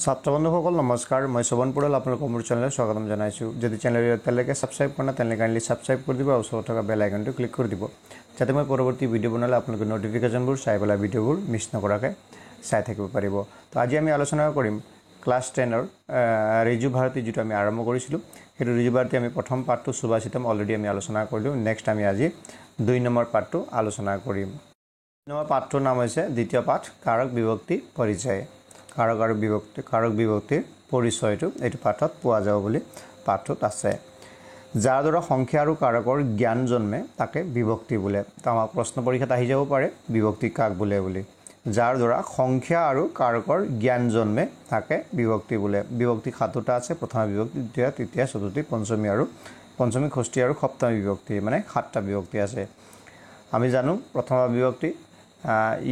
ছাত্ৰ বন্ধুসকল নমস্কাৰ। মই শোভন পৌডেল, আপোনালোকক মোৰ চেনেলত স্বাগতম জনাইছোঁ। যদি চেনেল এতিয়ালৈকে ছাবস্ক্ৰাইব কৰা নাই, তেনেহ'লে কাইণ্ডলি ছাবস্ক্ৰাইব কৰি দিব আৰু ওচৰত থকা বেল আইকনটো ক্লিক কৰি দিব, যাতে মই পৰৱৰ্তী ভিডিঅ' বনালে আপোনালোকে ন'টিফিকেশ্যনবোৰ চাই পেলাই ভিডিঅ'বোৰ মিছ নকৰাকৈ চাই থাকিব পাৰিব। তো আজি আমি আলোচনা কৰিম ক্লাছ 10ৰ ৰিজু ভাৰতী, যিটো আমি আৰম্ভ কৰিছিলোঁ, সেইটো ৰিজু ভাৰতী আমি প্ৰথম পাঠটো সুভাষিতম অলৰেডি আমি আলোচনা কৰিলোঁ। নেক্সট আমি আজি 2 নম্বৰ পাঠটো আলোচনা কৰিম। 2 নম্বৰ পাঠটোৰ নাম হৈছে দ্বিতীয় পাঠ, কাৰক বিভক্তি পৰিচয়। কাৰক আৰু বিভক্তি, কাৰক বিভক্তিৰ পৰিচয়টো এইটো পাঠত পোৱা যাব বুলি পাঠটোত আছে। যাৰ দ্বাৰা সংখ্যা আৰু কাৰকৰ জ্ঞান জন্মে তাকে বিভক্তি বোলে। তো আমাৰ প্ৰশ্ন পৰীক্ষাত আহি যাব পাৰে বিভক্তি কাক বোলে বুলি। যাৰ দ্বাৰা সংখ্যা আৰু কাৰকৰ জ্ঞান জন্মে তাকে বিভক্তি বোলে। বিভক্তি 7টা আছে। প্ৰথমা বিভক্তি, দ্বিতীয়, তৃতীয়, চতুৰ্থী, পঞ্চমী আৰু পঞ্চমী, ষষ্ঠী আৰু সপ্তমী বিভক্তি, মানে 7টা বিভক্তি আছে। আমি জানো প্ৰথমা বিভক্তি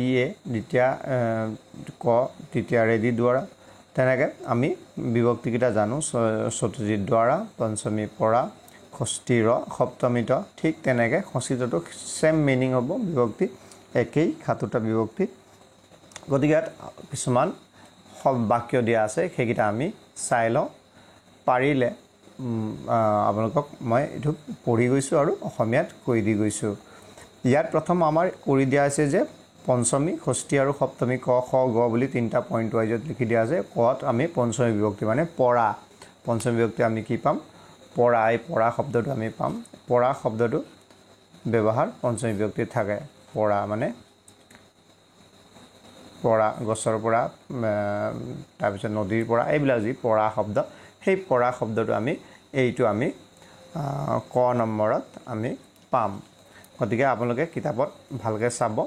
ই এ, দ্বিতীয়া ক, তৃতীয়া ৰেদি দ্বাৰা, তেনেকৈ আমি বিভক্তিকেইটা জানো। চতুৰ্থীৰ দ্বাৰা, পঞ্চমী পৰা, ষষ্ঠী ৰ, সপ্তমী ত। ঠিক তেনেকৈ সংস্কৃততো ছেম মিনিং হ'ব, বিভক্তি একেই, 7টা বিভক্তি। গতিকে ইয়াত কিছুমান বাক্য দিয়া আছে, সেইকেইটা আমি চাই লওঁ। পাৰিলে আপোনালোকক মই এইটো পঢ়ি গৈছোঁ আৰু অসমীয়াত কৈ দি গৈছোঁ। ইয়াত প্ৰথম আমাৰ কৰি দিয়া আছে যে পঞ্চমী, ষষ্ঠী আৰু সপ্তমী, ক, খ, গ বুলি 3টা পইণ্ট ৱাইজত লিখি দিয়া আছে। কত আমি পঞ্চমী বিভক্তি মানে পৰা, পঞ্চমী বিভক্তি আমি কি পাম? পৰা। এই পৰা শব্দটো আমি পাম। পৰা শব্দটো ব্যৱহাৰ পঞ্চমী বিভক্তিত থাকে। পৰা মানে পৰা, গছৰ পৰা, তাৰপিছত নদীৰ পৰা, এইবিলাক যি পৰা শব্দ, সেই পৰা শব্দটো আমি এইটো আমি ক নম্বৰত আমি পাম। গতিকে আপোনালোকে কিতাপত ভালকৈ চাব।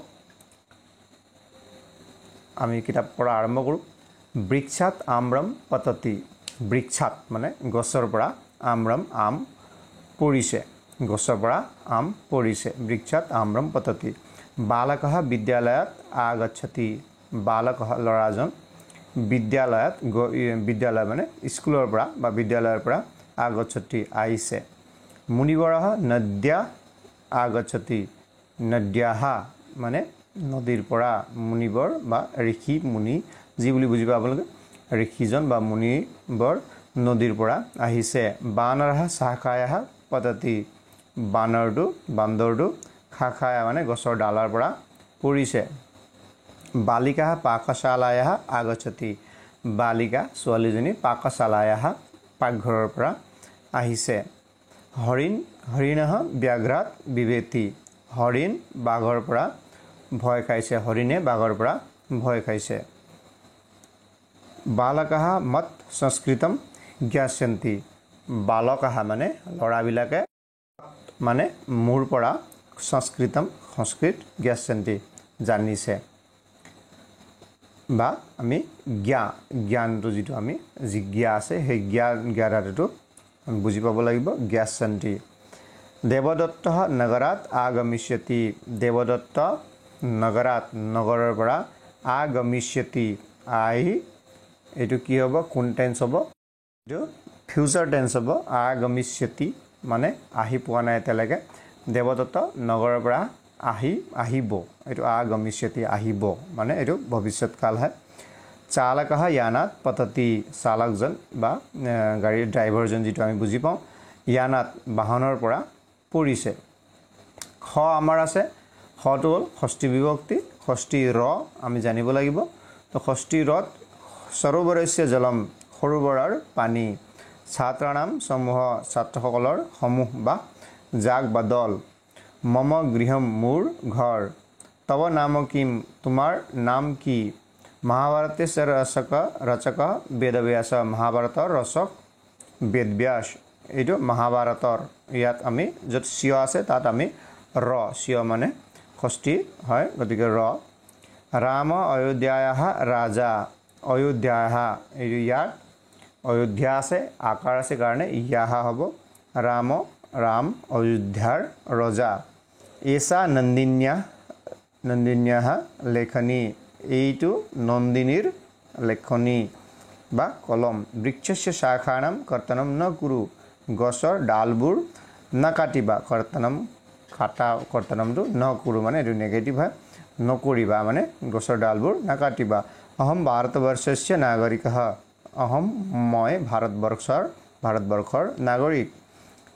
আমি কিতাপ পঢ়া আৰম্ভ কৰোঁ। বৃক্ষাত আম্ৰম পততি। বৃক্ষাত মানে গছৰ পৰা, আম্ৰম আম পৰিছে, গছৰ পৰা আম পৰিছে। বৃক্ষাত আম্ৰম পততি। বালকः বিদ্যালয়ত আগচ্ছতি। বালকः ল'ৰাজন, বিদ্যালয়ত, বিদ্যালয় মানে স্কুলৰ পৰা বা বিদ্যালয়ৰ পৰা, আগচ্ছতি আহিছে। মুনিবৰः নদ্যা আগচ্ছতি। নদ্যাহ মানে নদীৰ পৰা। মুনিবৰ বা ঋষি, মুনি যি বুলি বুজিব আপোনালোকে, ঋষিজন বা মুনিবৰ নদীৰ পৰা আহিছে। বানৰः শাখায়াः পততি। বানৰটো, বান্দৰটো শাখায়া মানে গছৰ ডালৰ পৰা পৰিছে। বালিকাः পাকশালায়াः আগচ্ছতি। বালিকা ছোৱালীজনী পাকশালায়াः পাকঘৰৰ পৰা আহিছে। হৰিণ, হৰিণः ব্যাঘ্ৰাত বিভেতি। হৰিণ বাঘৰ পৰা ভয় খাইছে, হৰিণে বাঘৰ পৰা ভয় খাইছে। বালকাः মত সংস্কৃতম জ্ঞাস্যন্তি। বালকাः মানে ল'ৰাবিলাকে, মানে মোৰ পৰা, সংস্কৃতম সংস্কৃত, জ্ঞাস্যন্তি জানিছে। বা আমি জ্ঞা, জ্ঞানটো যিটো আমি যি জ্ঞা আছে, সেই জ্ঞা, জ্ঞা ধাতুটো বুজি পাব লাগিব। জ্ঞাস্যন্তি। দেৱদত্তঃ নগৰাত আগমিষ্যতি। দেৱদত্ত নগৰাত নগৰৰ পৰা, আগমিষ্যতি আহি, এইটো কি হ'ব? কোন টেন্স হ'ব? এইটো ফিউচাৰ টেন্স হ'ব। আগমিষ্যতি মানে আহি পোৱা নাই এতিয়ালৈকে। দেৱদত্ত নগৰৰ পৰা আহি, আহিব, এইটো আগমিষ্যতি আহিব মানে এইটো ভৱিষ্যত কাল হয়। চালকः यानात् পততি। চালকজন বা গাড়ীৰ ড্ৰাইভাৰজন যিটো আমি বুজি পাওঁ, यानात् বাহনৰ পৰা পৰিছে। খ আমাৰ আছে, খটো হ'ল ষষ্ঠী বিভক্তি, ষষ্ঠী ৰ আমি জানিব লাগিব। তো ষষ্ঠী ৰত সৰোবৰস্য জলম, সৰোবৰৰ পানী। ছাত্ৰাণাম সমূহ, ছাত্ৰসকলৰ সমূহ বা জাক বা দল। মম গৃহম মোৰ ঘৰ। তৱ নাম কিম, তোমাৰ নাম কি। মহাভাৰতস্য ৰচক, ৰচক বেদব্যাস, মহাভাৰতৰ ৰচক বেদব্যাস। এইটো মহাভাৰতৰ, ইয়াত আমি য'ত চিয় আছে তাত আমি ৰ, চিয় মানে ষষ্ঠী হয়, গতিকে ৰ। ৰাম অযোধ্যায়াः ৰাজা। অযোধ্যায়াः এইটো ইয়াত অযোধ্যা আছে, আকাৰ আছে কাৰণে ইয়াহা হ'ব। ৰাম, ৰাম অযোধ্যাৰ ৰজা। এষা নন্দিন্যা, নন্দিন্যাः লেখনী, এইটো নন্দিনীৰ লেখনী বা কলম। বৃক্ষস্য শাখানাম কৰ্তনম ন কুৰু, গছৰ ডালবোৰ নাকাটিবা। কৰ্তনম কাটা, কৰ্তনমটো ন কুৰু মানে এইটো নেগেটিভ হয়, নকৰিবা মানে গছৰ ডালবোৰ নাকাটিবা। অহম ভাৰতবৰ্ষস্য নাগৰিকः, অহম মই ভাৰতবৰ্ষৰ নাগৰিক।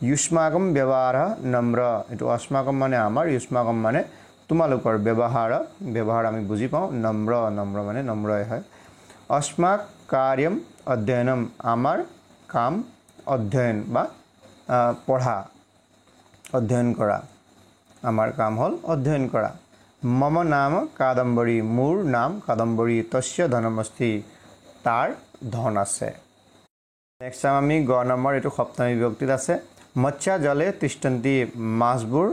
ইউষ্মাকম ব্যৱহাৰ নম্ৰ, এইটো অস্মাকম মানে আমাৰ, ইউষ্মাকম মানে তোমালোকৰ, ব্যৱহাৰ ব্যৱহাৰ আমি বুজি পাওঁ, নম্ৰ নম্ৰ মানে নম্ৰই হয়। অস্মাক কাৰ্যম অধ্যয়নম, আমাৰ কাম অধ্যয়ন বা পঢ়া, অধ্যয়ন কৰা, আমাৰ কাম হ'ল অধ্যয়ন কৰা। মম নাম কাদম্বৰী, মোৰ নাম কাদম্বৰী। তস্য ধনমস্তি, তাৰ ধন আছে। নেক্সট চাম আমি গ নম্বৰ, এইটো সপ্তমী বিভক্তিত আছে। মৎস্য জলে তিষ্ঠন্তি, মাছবোৰ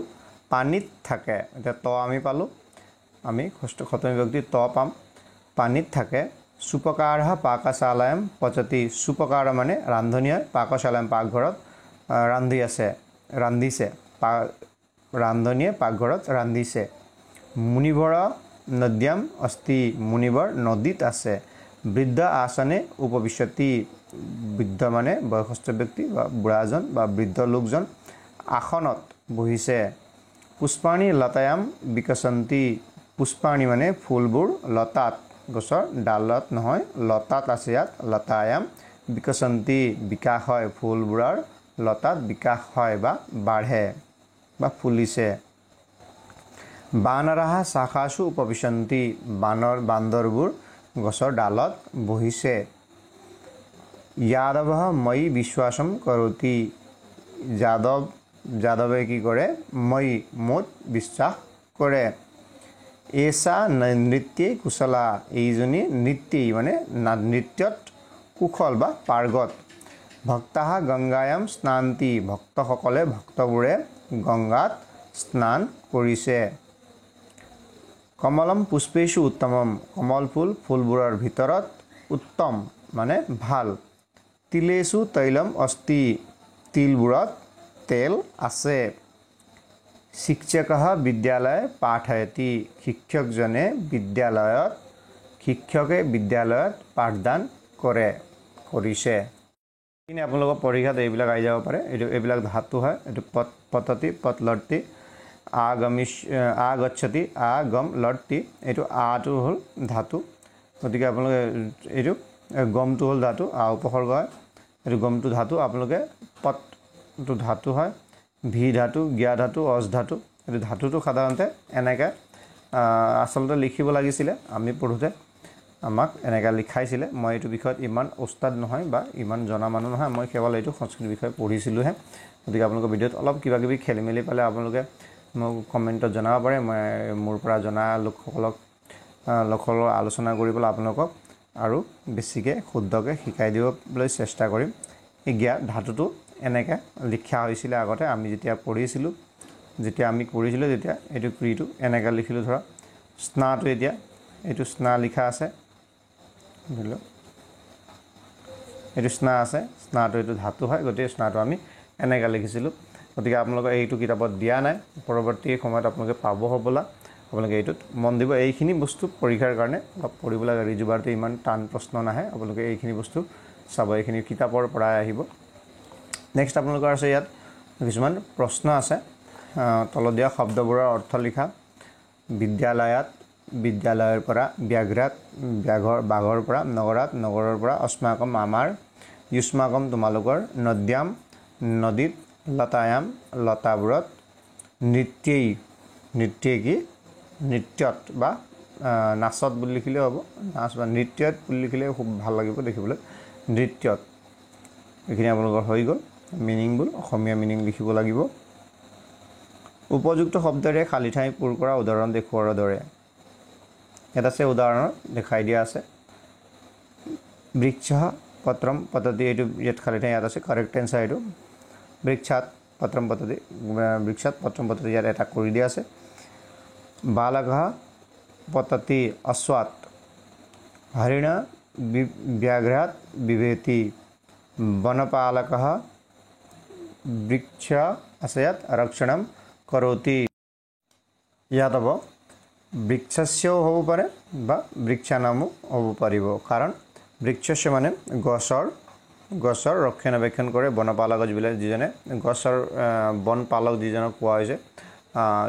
পানীত থাকে। এতিয়া ত আমি পালোঁ, আমি সপ্তমী বিভক্তি ত পাম, পানীত থাকে। সুপকাৰ পাকশালায়াম পচতি, সুপকাৰ মানে ৰান্ধনীয়ে, পাকশালায়াম পাকঘৰত ৰান্ধি আছে, ৰান্ধিছে, ৰান্ধনীয়ে পাকঘৰত ৰান্ধিছে। মুনিবৰ নদ্যাম অস্তি, মুনিবৰ নদীত আছে। বৃদ্ধ আসনে উপবিশতি, বৃদ্ধ মানে বয়সস্থ ব্যক্তি বা বুঢ়াজন বা বৃদ্ধ লোকজন আসনত বহিছে। পুষ্পাণি লতায়াম বিকশন্তি, পুষ্পাণি মানে ফুলবোৰ লতাত, গছৰ ডালত নহয় লতাত আছে, ইয়াত লতায়াম বিকশন্তি বিকাশ হয়, ফুলবোৰৰ লতাত বিকাশ হয় বা বাঢ়ে বা ফুলিছে। বানৰাহ শাখাসু উপবিশন্তি, বান্দৰবোৰ গছৰ ডালত বহিছে। যাদৱ ময়ি বিশ্বাসম কৰোতি, যাদৱে কি কৰে, ময়ি মোত বিশ্বাস কৰে। এষা নৃত্যে কুশলা, এইজনী নৃত্যেই মানে নৃত্যত কুশল বা পাৰ্গত। ভক্তাহ গংগায়াম স্নান্তি, ভক্তসকলে ভক্তবোৰে গংগাত স্নান কৰিছে। কমলম পুষ্পেষু উত্তমম, কমল ফুল ফুলবোৰৰ ভিতৰত উত্তম মানে ভাল। তিলেষু তৈলম অস্তি, তিলবোৰত তেল আছে। শিক্ষকः বিদ্যালয়ে পাঠয়তি, শিক্ষকজনে বিদ্যালয়ত, শিক্ষকে বিদ্যালয়ত পাঠদান কৰে, কৰিছে। এইখিনি আপোনালোকৰ পৰীক্ষাত এইবিলাক আহি যাব পাৰে। এইটো এইবিলাক ধাতু হয়, এইটো পত পততি পতলৰ্তি, আগমিশ আগচ্ছতি আগম লৰ্তি, এইটো আটো হ'ল ধাতু। গতিকে আপোনালোকে এইটো গমটো হ'ল ধাতু, আ উপসৰ্গ হয়, এইটো গমটো ধাতু। আপোনালোকে পতটো ধাতু হয়, ভি ধাতু, জ্ঞা ধাতু, অজ ধাতু। এইটো ধাতুটো সাধাৰণতে এনেকৈ আচলতে লিখিব লাগিছিলে, আমি পঢ়োঁতে আমাক এনেকৈ লিখাইছিলে। মই এইটো বিষয়ত ইমান ওস্তাদ নহয় বা ইমান জনা মানুহ নহয়, মই কেৱল এইটো সংস্কৃত বিষয়ে পঢ়িছিলোঁহে। গতিকে আপোনালোকৰ ভিডিঅ'ত অলপ কিবা কিবি খেলি মেলি পালে আপোনালোকে মোক কমেণ্টত জনাব পাৰে। মই মোৰ পৰা জনা লোকসকলৰ আলোচনা কৰি পেলাই আপোনালোকক আৰু বেছিকৈ শুদ্ধকৈ শিকাই দিবলৈ চেষ্টা কৰিম। এই জ্ঞা ধাতুটো এনেকৈ লিখা হৈছিলে আগতে, আমি যেতিয়া পঢ়িছিলোঁ, যেতিয়া আমি কৰিছিলোঁ তেতিয়া এইটো ক্ৰিটো এনেকৈ লিখিলোঁ। ধৰা স্নাটো, এতিয়া এইটো স্না লিখা আছে, ধৰি লওক এইটো স্না আছে, স্নাটো এইটো ধাতু হয়, গতিকে স্নাটো আমি এনেকৈ লিখিছিলোঁ। গতিকে আপোনালোকে এইটো কিতাপত দিয়া নাই, পৰৱৰ্তী সময়ত আপোনালোকে পাব হ'বলা। আপোনালোকে এইটোত মন দিব। এইখিনি বস্তু পৰীক্ষাৰ কাৰণে অলপ পঢ়িব লাগে। ৰিজুবাৰটো ইমান টান প্ৰশ্ন নাহে, আপোনালোকে এইখিনি বস্তু চাব, এইখিনি কিতাপৰ পৰাই আহিব। নেক্সট আপোনালোকৰ আছে ইয়াত কিছুমান প্ৰশ্ন আছে। তলত দিয়া শব্দবোৰৰ অৰ্থ লিখা। বিদ্যালয়ত, বিদ্যালয়ৰ পৰা, ব্যাঘ্ৰাত, ব্যাঘৰ বাঘৰ পৰা, নগৰাত, নগৰৰ পৰা, অস্মাকম আমাৰ, ইউষ্মাকম তোমালোকৰ, নদ্যাম নদীত, লতায়াম লতাবোৰত, নৃত্যেই, নৃত্যেই কি নৃত্যত বা নাচত বুলি লিখিলেও হ'ব, নাচ বা নৃত্যত বুলি লিখিলে খুব ভাল লাগিব দেখিবলৈ, নৃত্যত। এইখিনি আপোনালোকৰ হৈ গ'ল মিনিংবোৰ, অসমীয়া মিনিং লিখিব লাগিব। উপযুক্ত শব্দৰে খালী ঠাই পূৰ কৰা উদাহৰণ দেখুওৱাৰ দৰে ইয়াত আছে, উদাহৰণত দেখাই দিয়া আছে। বৃক্ষ পত্ৰম পততি, এইটো ইয়াত খালী ঠাই ইয়াত আছে, কাৰেক্ট এনচাৰ এইটো। বৃক্ষাত পত্ৰম পততি, বৃক্ষাত পত্ৰম পততি ইয়াত এটা কৰি দিয়া আছে। বালকः পততি অশ্বাত, হৰিণ ব্যাঘ্ৰাত বিভেতি, বনপালকः বৃক্ষ আছে ইয়াত ৰক্ষণম কৰোতি। ইয়াত হ'ব বৃক্ষস্যও হ'ব পাৰে বা বৃক্ষানামো হ'ব পাৰিব, কাৰণ বৃক্ষস্য মানে গছৰ, গছৰ ৰক্ষণাবেক্ষণ কৰে। বনপালক যিবিলাক, যিজনে গছৰ বনপালক যিজনক কোৱা হৈছে,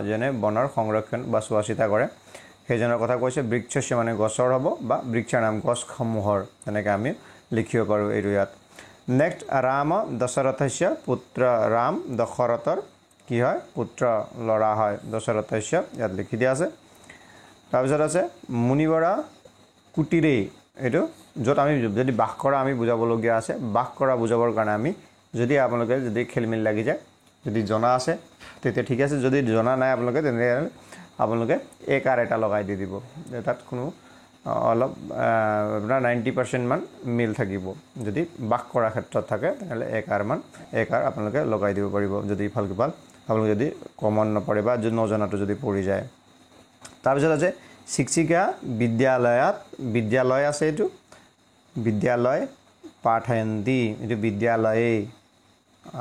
যেনে বনৰ সংৰক্ষণ বা চোৱা চিতা কৰে, সেইজনৰ কথা কৈছে। বৃক্ষস্য মানে গছৰ হ'ব বা বৃক্ষানাম গছসমূহৰ, তেনেকৈ আমি লিখিব পাৰোঁ এইটো ইয়াত। নেক্সট ৰাম দশৰথস্য পুত্ৰ, ৰাম দশৰথৰ কি হয়? পুত্ৰ, ল'ৰা হয়, দশৰথস্য ইয়াত লিখি দিয়া আছে। তাৰপিছত আছে মুনিবৰা কুটিৰেই, এইটো য'ত আমি যদি বাস কৰা আমি বুজাবলগীয়া আছে, বাস কৰা বুজাবৰ কাৰণে আমি যদি আপোনালোকে যদি খেলিমেলি লাগি যায়, যদি জনা আছে তেতিয়া ঠিক আছে, যদি জনা নাই আপোনালোকে তেনেহ'লে আপোনালোকে একাৰ এটা লগাই দি দিব, তাত কোনো অলপ আপোনাৰ 90% মান মিল থাকিব। যদি বাস কৰাৰ ক্ষেত্ৰত থাকে তেনেহ'লে একাৰ আপোনালোকে লগাই দিব পাৰিব, যদি ইফাল সিফাল আপোনালোকে যদি কমন নপৰে বা নজনাটো যদি পৰি যায়। তাৰপিছত আছে শিক্ষিকা বিদ্যালয়ত, বিদ্যালয় আছে, এইটো বিদ্যালয় পাঠয়ন্তী, এইটো বিদ্যালয়েই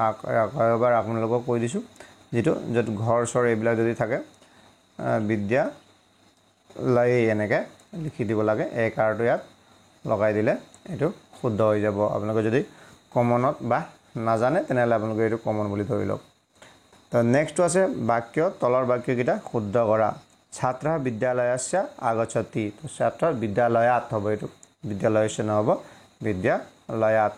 আকৌ এবাৰ আপোনালোকক কৈ দিছোঁ, যিটো য'ত ঘৰ চৰ এইবিলাক যদি থাকে বিদ্যালয়েই এনেকৈ লিখি দিব লাগে, একাৰটো ইয়াত লগাই দিলে এইটো শুদ্ধ হৈ যাব। আপোনালোকে যদি কমনত বা নাজানে তেনেহ'লে আপোনালোকে এইটো কমন বুলি ধৰি লওক। তো নেক্সটটো আছে বাক্য, তলৰ বাক্যকেইটা শুদ্ধ কৰা। ছাত্ৰ বিদ্যালয়স্য আগচ্ছতি, তো ছাত্ৰ বিদ্যালয়াত হ'ব, এইটো বিদ্যালয়স্য নহ'ব, বিদ্যালয়াত,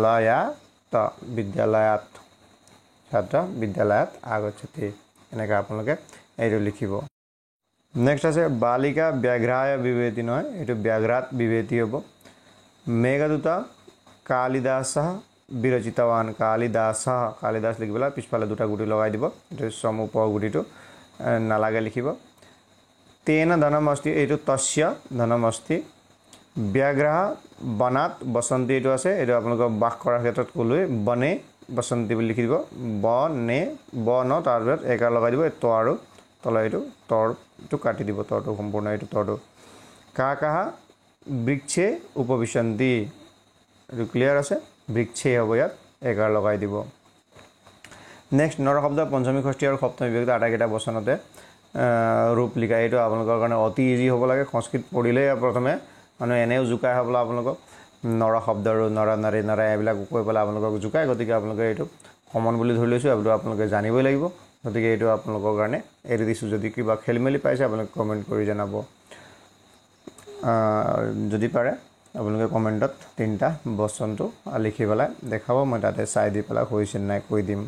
লয়াত, বিদ্যালয়াত, ছাত্ৰ বিদ্যালয়াত আগচ্ছতি, এনেকৈ আপোনালোকে এইটো লিখিব। নেক্সট আছে বালিকা ব্যাঘ্ৰায় বিভেতি নহয়, এইটো ব্যাঘ্ৰাত বিভেতি হ'ব। মেঘদূত কালিদাস বিৰচিতৱান, কালিদাস, কালিদাস লিখি পেলাই পিছফালে দুটা গুটি লগাই দিব, এইটো চমু প গুটিটো নালাগে লিখিব। তেন ধনম অস্তি, এইটো তস্য ধনম অস্তি। ব্যাঘ্ৰ বনাত বসন্তী, এইটো আছে, এইটো আপোনালোকৰ বাস কৰাৰ ক্ষেত্ৰত ক'লোৱেই, বনে বসন্তী বুলি লিখি দিব, বনে ব ন, তাৰপিছত একাৰ লগাই দিব, ত আৰু তলৰ এইটো তৰটো কাটি দিব, তৰটো সম্পূৰ্ণ এইটো তৰটো। কাকাহ বৃক্ষে উপবিশন্তি, এইটো ক্লিয়াৰ আছে, বৃক্ষে হ'ব, ইয়াত একাৰ লগাই দিব। নেক্সট নৰশব্দ পঞ্চমী ষষ্ঠী আৰু সপ্তমী বিভক্তি আটাইকেইটা বচনতে ৰূপ লিখা, এইটো আপোনালোকৰ কাৰণে অতি ইজি হ'ব লাগে, সংস্কৃত পঢ়িলেই প্ৰথমে মানুহ এনেও জোকাই হ'বলৈ আপোনালোকক নৰশব্দ আৰু নৰ নাৰী নৰা এইবিলাক কৈ পেলাই আপোনালোকক জোকায়, গতিকে আপোনালোকে এইটো কমন বুলি ধৰি লৈছোঁ, এইটো আপোনালোকে জানিবই লাগিব, গতিকে এইটো আপোনালোকৰ কাৰণে এৰি দিছোঁ। যদি কিবা খেলি মেলি পাইছে আপোনালোকে কমেণ্ট কৰি জনাব, যদি পাৰে আপোনালোকে কমেণ্টত তিনিটা বচনটো লিখি পেলাই দেখাব, মই তাতে চাই দি পেলাই হৈছে নাই কৈ দিম।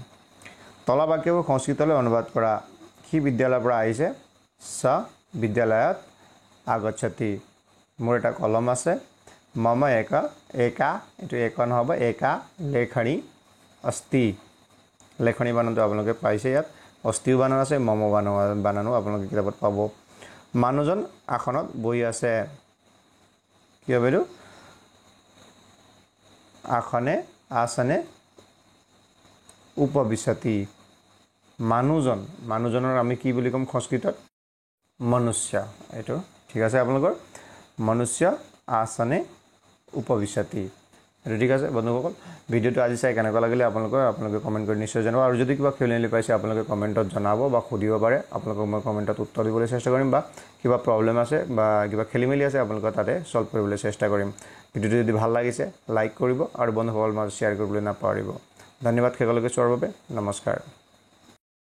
তলা বাক্যবোৰ সংস্কৃতলৈ অনুবাদ কৰা। সি বিদ্যালয়ৰ পৰা আহিছে, স বিদ্যালয়ত আগচ্ছতি। মোৰ এটা কলম আছে, মম এক একা, এইটো এক নহ'ব, একা লেখনী অস্তি, লেখনী বানানটো আপোনালোকে পাইছে, ইয়াত অস্থিও বানান আছে, মম বানানো আপোনালোকে কিতাপত পাব। মানুহজন আসনত বহি আছে, কি হ'ব এইটো? আসনে, আসনে উপবিশতি। মানুহজন, মানুহজনৰ আমি কি বুলি ক'ম সংস্কৃতত? মনুষ্য, এইটো ঠিক আছে আপোনালোকৰ, মনুষ্য আসনে উপবিশতি, এইটো ঠিক আছে। বন্ধুসকল, ভিডিঅ'টো আজি চাই কেনেকুৱা লাগিলে আপোনালোকে কমেণ্ট কৰি নিশ্চয় জনাব, আৰু যদি কিবা খেলি মেলি পাইছে আপোনালোকে কমেণ্টত জনাব বা সুধিব পাৰে, আপোনালোকক মই কমেণ্টত উত্তৰ দিবলৈ চেষ্টা কৰিম, বা কিবা প্ৰব্লেম আছে বা কিবা খেলি মেলি আছে আপোনালোকৰ তাতে ছল্ভ কৰিবলৈ চেষ্টা কৰিম। ভিডিঅ'টো যদি ভাল লাগিছে লাইক কৰিব আৰু বন্ধুসকলৰ মাজত শ্বেয়াৰ কৰিবলৈ নাপাহৰিব। ধন্যবাদ শেষলৈকে চোৱাৰ বাবে, নমস্কাৰ।